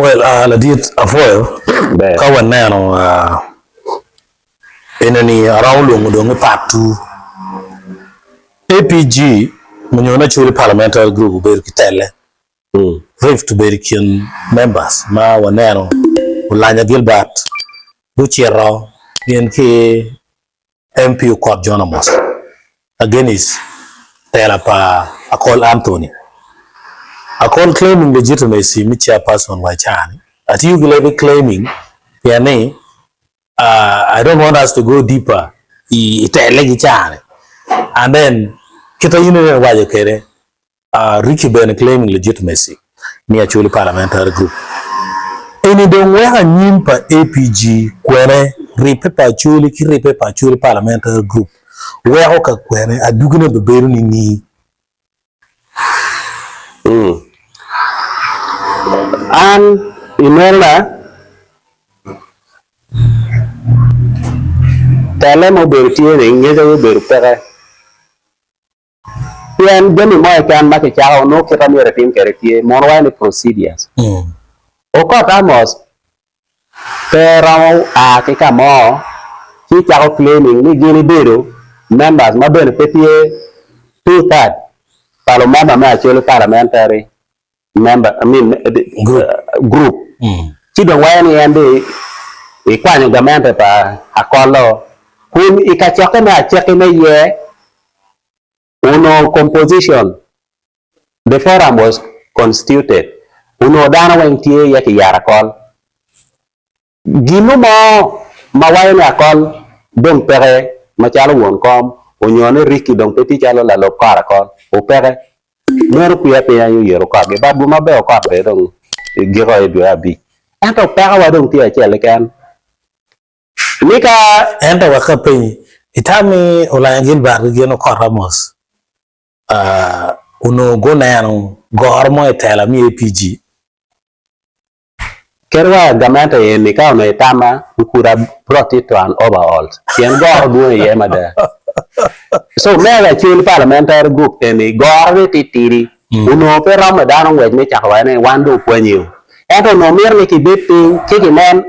Well, ladit apwoyo ka waneno eni-ni aromo lwongo dong ni part two. APG onyo Acholi Parliamentary Group obedo ki telle, rift obedo i kin members ma waneno Olanya Gilbert gucito gin ki MP Okot John Amos against tela pa Akol Anthony. Akol claiming legitimacy me chairperson wa i caa-ni. Atiyo ki leb claiming pien ni I don't want us to go deeper i telle ki caa-ni and then kit ma in iwaco kwede Ricky bene claiming legitimacy ni Acholi Parliamentary Group eni dong weko anyim pa APG kwene ribbe pa Acholi ki ribbe pa Acholi Parliamentary Group weko ka kwene adwogine bibedo nining? An i nena tele ma obedo tye ni ngec aye obedo peke. Pien jami mo keken ma kicako nongo kite myero etim kwede tye, mono waco ni procedures. Okot Amos pe romo a ki ka mo ci cako claiming ni gin ebedo members ma bene pe tye two third pa lumemba me Acholi Parliamentary member I mean group ci dong waco ni en dong ikwanyo gamente pa Akollo kun i kacokke me acakki me yer onongo composition the forum was constituted onongo dano weng tye iye kiyero Akol. Gino mo ma waco ni Akol dong peke macalo won kom onyo ni Ricky dong pe tye calo lalub kor Akol opeke, meno kwiya piny aye oyero okotgi but guma ber okot bene dong giko i dwe abic. Ento peko wa dong tye acel keken ni ka. Ento wek apenyi, itam ni Olanya Gilbert ki gin Okot Amos onongo guneno goro mo i tela me APG? Kadi wa gamente eni ka onongo itama we could have brought it to an overhaul pien goro dwong iye mada. So me acel parliamentary group eni goro ne titidi onongo pe romo dano ngwec me cako waco ni wan dong opwonyi o. Ento onongo mito ni kibed piny ci kinen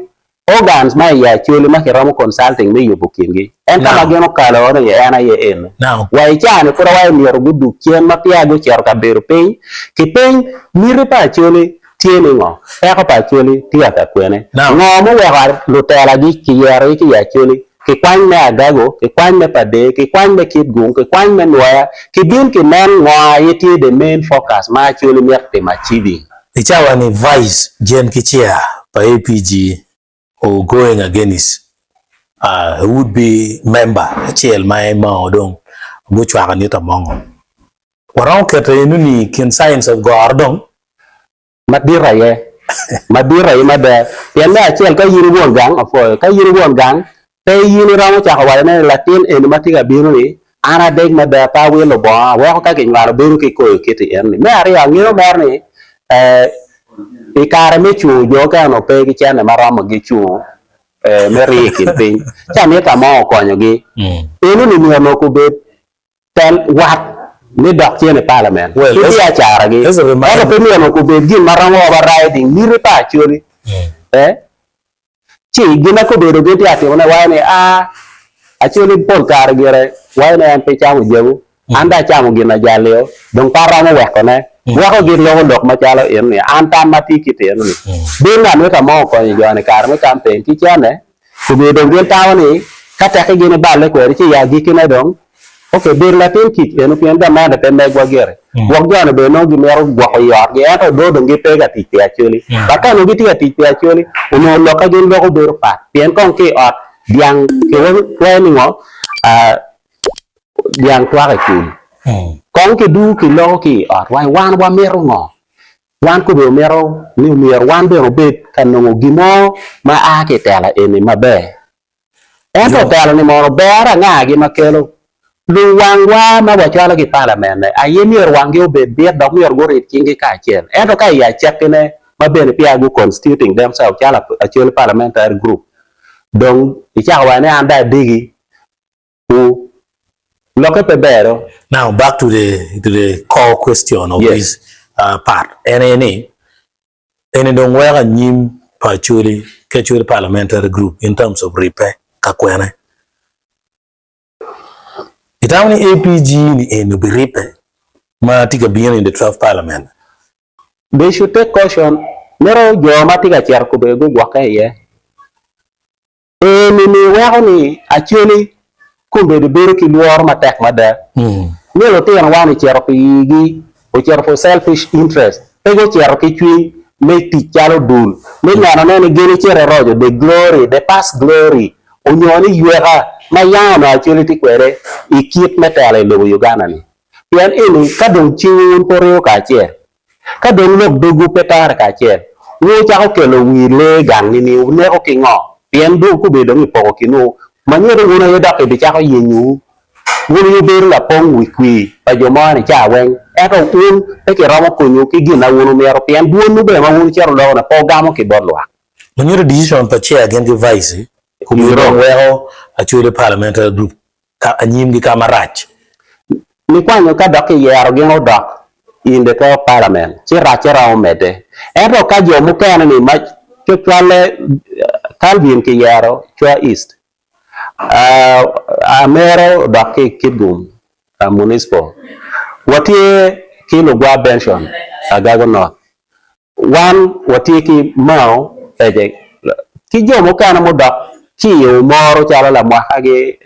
Organs ma i Acholi ma kiromo consulting me yubo kingi. En ka ma gin okalo ni en aye eno. Wa i caa ni pud awaco myero gudug cen ma peya gucito ka bedo piny ki piny. Miti pa Acholi tye ni ngo? Peko pa Acholi tye ka kwene? Ngo muweko lutela gi kiyero gi ki i Acholi? Kikwany me Agago, kikwany me Pader, kikwany me Kitgum, kikwany me Nwoya, kibin kinen ngo aye tye the main focus ma Acholi mito timo achieving. I cawa ni Vice Gen ki Chair pa APG o going against a would be member acel ma en dong gucwako Anita Mongo. Waromo keto eno ni kin signs of goro dong. Madit aye, madit aye mada, pien me acel ka in i won gang, apwoyo, ka in i won gang, pe in iromo cako waco ne ni latin eni ma tye ka bino ni an adek mada pe awilo bongo aweko ka kinywalo bedo ki koyo kiti eno ni. Me aryo angeyo mere ni i kare me cungo jo okene onongo pe ki cene ma romo gi cungo me rii i kin piny ci Anita mo okonyo gi eno ni myero onongo kubed tel wat me dok cen i palament ki biacara gi ento pe myero onongo kubed gin ma romo overriding miti pa Acholi. Ci gin ma kobedo gin tye ka timone waco ni, Aa, Acholi pol kare gire waco ni en pe camo jabu, an dong acamo gin ajalio, dong pe aromo wekone. Weko gin loko lok macalo eno-ni, an tam ma tye kit eno-ni. Bin Anita mo okonyo jo-ni i kare me kampen ki cene, kobedo dong gin tamo ni ka tekki gin iballe kwede ci i agikkine dong Ok, bedo latin kic eno pien gamente pe megwa gire. Gwok jo-ni bene nongo gimito gwoko i otgi ento nongo dong gipe ka tic pi Acholi. But ka onongo gitye ka tic pi Acholi, onongo lok ka gin loko bedo pat pien kong ki i ot dyang kiwaco ni ngo dyang twako i kul. Kong kidugo kiloko ki i ot waci wan wamito ngo? Wan kobbe wamito ni myero wan bene wabed ka nongo gin mo ma a ki i tela eni maber. Ento telo-ni mono ber angagi ma kelo? Luwangwa ma wacwalogi i palament-ne aye myero wanggi obed bit dok myero gurid cinggi kacel. Ento ka i acakkine ma bene peya gu constituting themselves calo Acholi Parliamentary Group dong icako waco ni an dong adegi wu, lokke pe ber do. Now back to the to the core question of this part en aye ni. Eni dong weko anyim pa Acholi ki Acholi Parliamentary Group in terms of ribbe ka kwene. Itamo ni APG ni eni obiribbe ma tye ka bino in the 12 parliament? They should take caution, mito jo ma tye ka cito kobbe gugwokke iye. Eni-ni weko ni Acholi kombeddi bedo ki lworo matek mada ni lutinowa ni cito pi igi, ocito for selfish interest, pe gucito ki cwiny me tic calo dul me nenone ni gin icito iroco the glory, the past glory onyo ni yweka ma yam onongo Acholi tye kwede i kit me telo i lobo Uganda-ni. Pien eni ka dong cingwu wun pe wuribo kacel, Ka dong lok dogwu pe tore kacel, wun wucako kelo wi lee gang nining? Wuneko ki ngo? Pien dong gubedo dong i poko kinwu, ma nyuto wun aye dok gibicako yenyowu. Wun aye wubedo lapong wi kwir pa jo mo-ni ca weng, ento wun pe kiromo konyowu ki gin ma wun wumito, pien dwonwu bene ma wun wucito wuloko-ni pe wugamo ki bot lwak. Ma nyuto decision pa chair gin ki vice obedo dong weko Acholi Parliamentary Group ka anyimgi ka marac. Nikwanyo ka dok kiyero gin odok in the top parliament ci racce romo medde. Ento ka jo mukene ni ma cocwalle Calvin kiyero Chwa East, Amero odok ki Kitgum Municipal, watye ki Lugwa Benson Agago North, Wan watye ki Mao Pece ki jo mukene mudok ki i omoro calo lamwakagi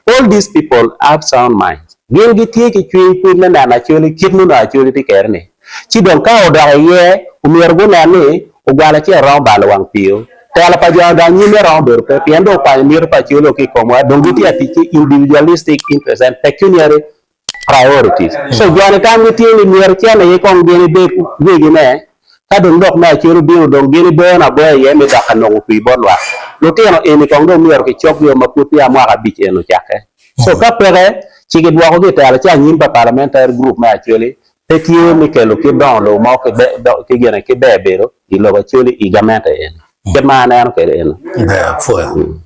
all these people have sound minds gin gitye ki cwiny pud me neno Acholi kit ma onongo Acholi tye kwede ni ci dong ka odok iye omyero gunen ni ogwal acel romo balo wang pio telo pa jo dong anyimme romo bedo pe pien dong okwanyo miti pa Acholi ki i komwa dong gitye ka tic ki individualistic interest and pecuniary priorities. So joni tamgi tye ni myero cen aye kong gin ibed wegi ne, ka dong lok me acel obino dong gin ibono aboya iye me dok ka nongo kwir bot lwak. Lutino eni kong dong myero kicok gi o ma pud peya mwaka abic eni ocakke. So ka peke ci gidwoko gi itelo ci anyim pa parliamentary group me Acholi pe tye me kelo kit dongo lobo mo ki gine ki ber bedo i lobo Acholi i gamente eni. Kit ma aneno kwede eni. Ber, apwoyo.